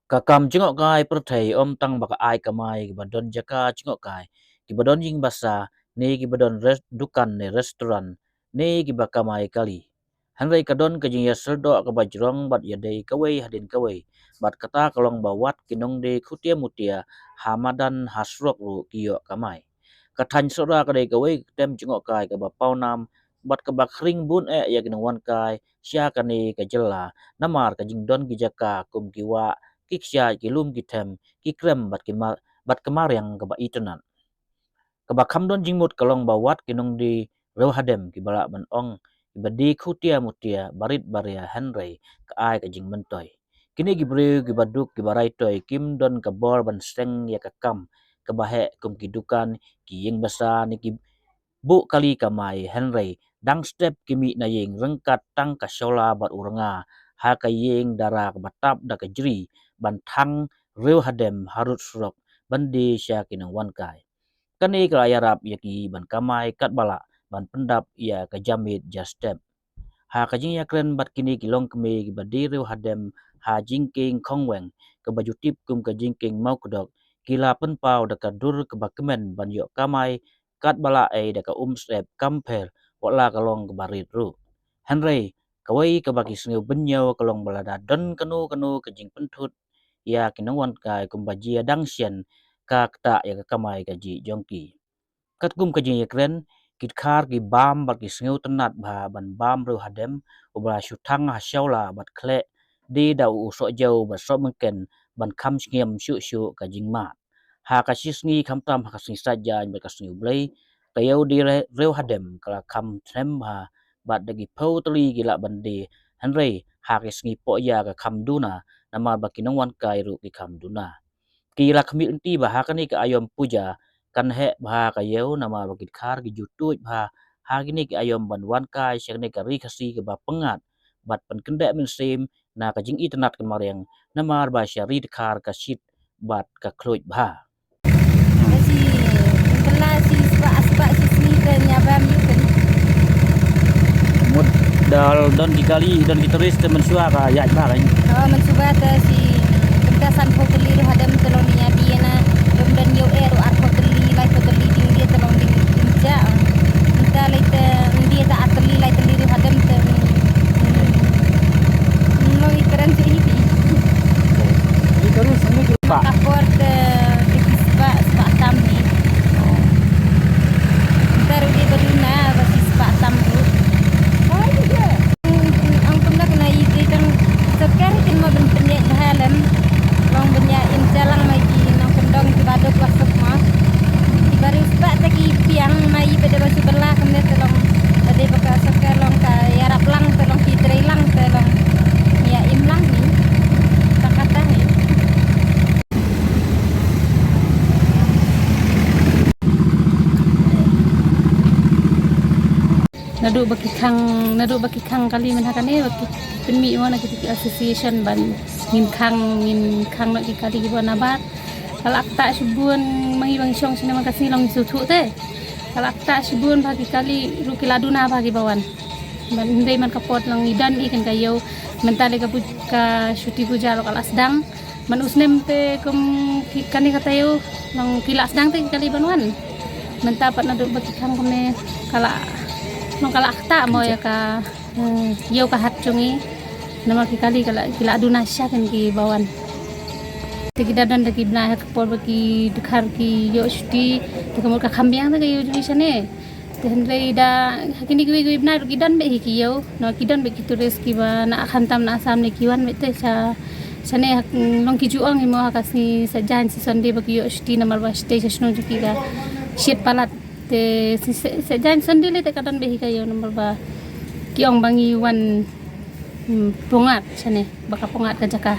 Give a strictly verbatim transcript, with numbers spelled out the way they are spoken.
Ka kam jngohkai pyrthei ym tang ba ka ai kamai kiba don jaka jngohkai, kiba don ïing basa, ne kiba don res-, dukan ne restaurant, ne kiba kamai kali. Hynrei ka don ka jingïasyrdoh kaba jrong bad ïadei kawei hadien kawei, bad kata ka long ba wat ki nongdie khutia mutia ha madan ha surok ruh ki ïoh kamai. Ka thaiñ Sohra ka dei kawei ka ktem jngohkai kaba pawnam bad kaba khring bun eh ïa ki nongwan kai sha kane ka jylla, namar ka jingdon ki jaka kum ki wah, ki kshaid, ki lum ki them, ki krem bad ki mar-, bad ka mariang kaba itynnad. Kaba kham don jingmut ka long ba wat ki nongdie riewhadem kiba lah ban ong kiba die khutia mutia, barit baria, hynrei ka ai ka jingmyntoi. Kine ki briew kiba duk kiba raitoi kim don ka bor ban seng ïa ka kam kaba heh kum ki dukan, ki ïing basa ne ki buh kali kamai, hynrei dang step ki mih na ïing ryngkat tang ka shawla bad u rnga ha ka ïing dara kaba tap da ka jri ban thang riewhadem harud surok ban die sha ki nongwan kai. Kane ka la ïarap ïa ki ban kamai katba lah ban pyndap ïa ka jamiet ja step. Ha ka jingïakren bad kine ki longkmie kiba die riewhadem ha jingkieng Khongweng, kaba ju tip kum ka jingkieng Mawkdok, ki la pynpaw da ka dur kaba kmen ban ïoh kamai katba lah ei da ka umsyep kam pher, wat la ka long kaba rit ruh. Hynrei kawei kaba ki sngew bynñiew ka long ba lada don kano kano ka jingpynthut ïa ki nongwan kai kumba jia dang shen, ka ktah ïa ka kamai kajih jong ki. Katkum ka jingïakren, ki dkhar ki bam bad ki sngew tynnad bha ban bam riewhadem uba la shu thang ha shawla bad khleh die da u sohjew bad sohmynken ban kham shngiam shuh shuh ka jingmad. Ha ka shi sngi khamtam ha ka sngi Saitjaiñ bad ka sngi U Blei, ka ïew die re-, riewhadem ka la kham snem bha bad da ki phew tylli ki lah ban die, hynrei ha ki sngi Pohïa ka kham duna namar ba ki nongwan kai ruh ki kham duna. Ki la khmih lynti ba ha kane ka aïom puja kan heh bha ka ïew namar ba ki dkhar ki ju tuid bha ha kine ki aïom ban wan kai sha kane ka ri Khasi kaba pyngngad bad pynkyndeh mynsiem na ka jingitynnad ka mariang namar ba sha ri dkhar ka shit bad ka khluid bha. Ka shi kylla shi spah spah shi sngi te ñiah bam ïu kan. Mut da don ki kali, don ki tourist te mynshuwa ka ïaid bha kan. Oh, mynshuwa te shi kumta sanphew tylli riewhadem te long ñiah die na. Ym don ïew eh ruh arphew tylli, laiphew tylli ding die te long ding im ja. Kumta lei te die te ar tylli, lai tylli riewhadem te. Hmm. Long i kren shi hi. Ka por te ki spah, spah tam hi. Ntar u dei ba duna ba shi spah tam ruh. Ong kumno kumno i dei tang sorkar kin mo ban pynïaid bha lem. Long ban ïa im jalang ma ki nongkyndong kiba duk ba suk mo. Kiba riewspah te ki piang ma i ba dei ba shu bylla kumne te long ba dei ba ka sorkar long ka ïarap lang te long ki trei lang te long ïa im lang hi. Ta kata hi. Naduh ba ki khang, naduh ba ki khang kali mynta kane ba ki pynmih mo na ki association ban ngin khang, ngin khang noh ki kali kiba nabar. Ka la ktah shibun ma ngi ba ngi shong shane man ka sngi long shu thuh te. Ka la ktah shibun ba ki kali ruh ki la duna ba kiba wan. Ban hynrei man ka por long i don i kan ka ïew mynta lei ka puj-, ka shuti puja ruh ka la sdang. Man u snem te kum ki kane ka taïew long ki la sdang te ki kali ban wan. Mynta pat naduh ba ki khang kumne ka la long ka la ktah mo ïa ka, hmm, ïew ka hat jong i. Namar ki kali ka la, ki la duna shisha kan kiba wan. Te ki da don da ki bnai ha ka por ba ki dkhar ki ïoh shuti te ka mut ka kham biang te ka ïew jong i shane. Te hynrei da ha kine kiwei kiwei bnai ruh ki don beit hi ki ïew. Namar ki don beit ki tourist kiba na khamtam na Assam ne ki wan beit te sha, shane ha, long ki ju ong hi mo ha ka sngi Saitjaiñ shi Sunday ba ki ïoh shuti namar ba shatei sha shnong jong ki ka shit palat. Te shi Sa-, Saitjaiñ Sunday lei te ka don beit hi ka ïew namar ba ki ong ba ngi wan, hmm, pyngngad shane ba ka pyngngad ka jaka.